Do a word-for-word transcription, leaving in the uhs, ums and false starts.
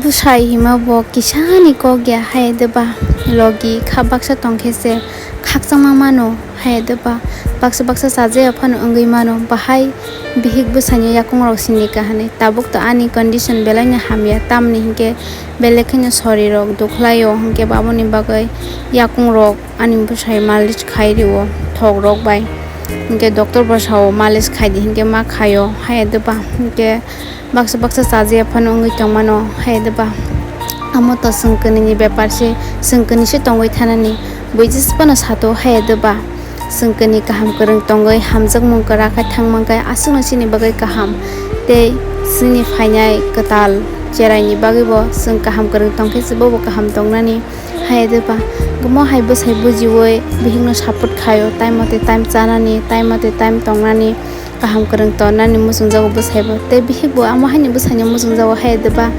Bwsai hima bo kisani kok ya hai de ba, logi kha baksa tongkhe se khakchangma mano hai de ba, baksa baksa chajaya phano wngwi mano, bahai bihik bwsaini yakung rok sini kahani. Tabuk to ani condition belai no hamya, tamni hinkhe belai kheno sori rok dukhlaio, hinkhe baboni bagwi yakung rok ani bwsai malis khai rio thok rok bai, hinkhe doctor bo sao malis khai di hinkhe ma khaio hai de ba, hinkhe baksa baksa chajaya phano wngwi tongmano hai de ba. Amo to chwng kwnwi ni bepar se, chwng kwnwi se tongwi thanani, buisis phano sato hai de ba. Chwng kwnwi kaham kwrwng tongwi hamjakmung kwrak khai thangmankhe aswkno chini bagwi kaham, tei chini phainai kwtal cherai ni bagwi bo chwng kaham kwrwng tongkhe se bobo kaham tongnani. Hai de ba, omo hai bwsai bujiwi bihikno support khaio, time mate time chanani, time mate time tongnani, kaham kwrwng tonnani muchungjago bwsaibo. Tei bihikbo amo haini bwsaino muchungjago hai de ba.